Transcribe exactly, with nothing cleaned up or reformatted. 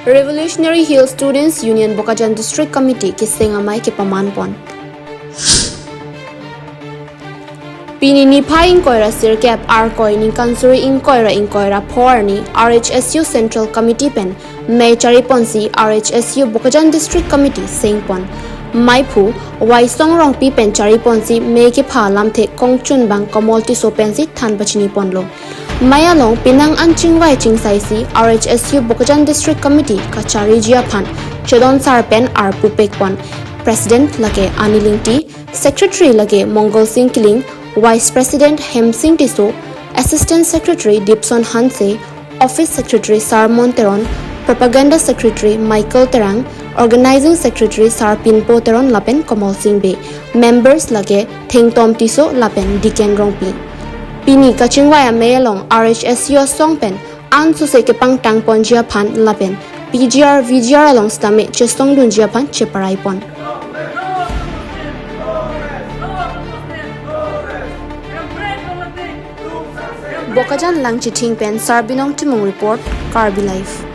Revolutionary Hill Students Union Bokajan District Committee keseng amei kepaman pon. Pini niphai ingkoi ra sirkep, Arkoi ningkan suri ingkoi ra ingkoi ra pho arni R H S U Central Committee pen mei chari ponsi R H S U Bokajan District Committee seng pon. Meiphu Waisong Rongpi pen chari ponsi mei kepha lamthe kongchunbang Komol Tisso pensi than pachini ponlo. Mei along penang an chingvai chingsaisi R H S U Bokajan District Committee kachariji aphan Chedon Sar pen arpu pek pon. President lake Anil Ingti, Secretary lake Mongol Sing Kiling, Vice President Hemsing Tisso, Assistant Secretary Dipson Hanse, Office Secretary Sarmon Teron, Propaganda Secretary Michael Terang, Organizing Secretary Sarpinpo Teron lapen Komol Sing Bey. Members lake Thengtom Tisso lapen Diken Rongpi. Pini kachingvai amei along R H S U asong pen ansose kepangtang ponji aphan lapen P G R, V G R along sitame chesongdunji aphan cheparai pon. Bokajan Langchithing pen Sarbinong Timung report, Karbi Live.